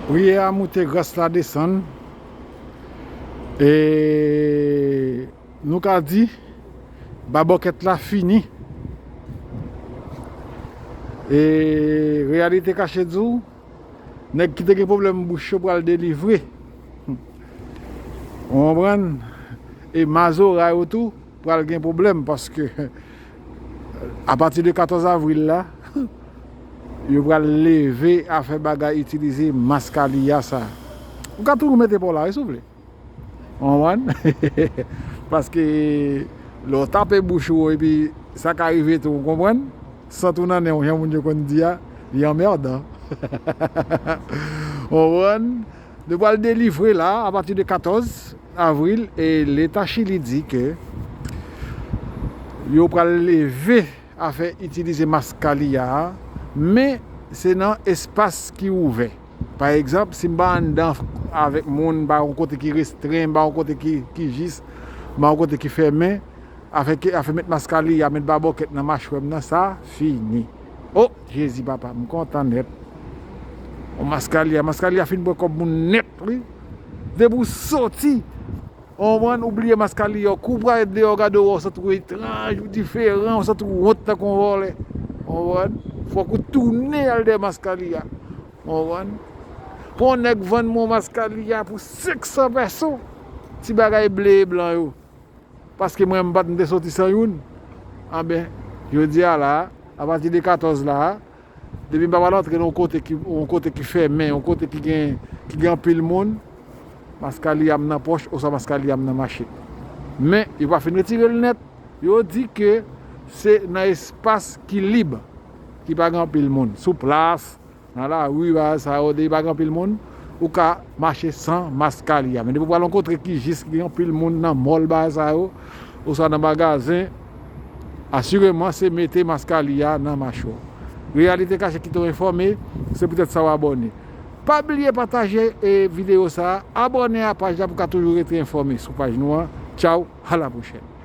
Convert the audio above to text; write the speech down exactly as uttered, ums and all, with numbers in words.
Priyè a moute, gras la desann. E nou ka di, babòkèt la fini. E reyalite kache di w, nèg ki te gen pwoblèm bouch yo pral delivre. Ou konprann? E mazora yo tou pral gen pwoblèm, paske apati de katòz avril la, yo pral leve afè bagay itilize maskaliya sa. Ou ka toujou mete pa w la, wi, si w vle. Ou konprann? Paske lè w tape bouch ou epi sa ka rive tou, ou konprann? Sant ou nan nen w, jan moun yo konn di a, li anmèdan. Ou konprann? Nou pral delivre la, apati de katòz avril, e Leta Chili di ke yo pral leve afè itilize maskaliya a, men se nan espas ki ouvè. Pa egzanp, si m pa anndan avèk moun, m pa yon kote ki restren, m pa yon kote ki, ki jis, m pa yon kote ki fèmen, afè ke, afè met maskaliya, met babòkèt nan machwè m nan, sa fini. O, Jezi papa, m kontan nèt. O, maskaliya, maskaliya fin pran kòb moun nèt, wi. Depi w soti, ou konprann, ou bliye maskaliya w, kou w parèt deyò, w gade w, w santi w etranj, ou diferan, w santi w wont tankou yon vòlè. Ou konprann? Fòk ou tounen al dèyè maskaliya. Ou konprann? Pou yon nèg vann mwen yon maskaliya pou senk san pèso, ti bagay ble e blan yo. Paske mwen, m pa t, m te soti san youn. Anben, jodi a la, apati de katòz la, depi m pa pral antre nan yon kote ki, yon kote ki fèmen, yon kote ki gen, ki gen anpil moun, maskaliya m nan pòch, oswa maskaliya m nan mache. Men, yo pa fin retire l nèt. Yo di ke se nan espas ki lib, ki pa gen anpil moun. Sou plas, nan lari, bagay sa yo, depi pa gen anpil moun, ou ka mache san maskaliya. Men depi w pral yon kote ki jis, ki gen anpil moun nan mòl, bagay sa yo, oswa nan magazen, asireman se mete maskaliya nan machwè w. Reyalite kache kite w enfòme, se poutèt sa w abòne. Pa bliye pataje, e, videyo sa a, abòne a paj la pou w ka toujou rete enfòme sou paj nou an. Tchaw, a la pwochèn.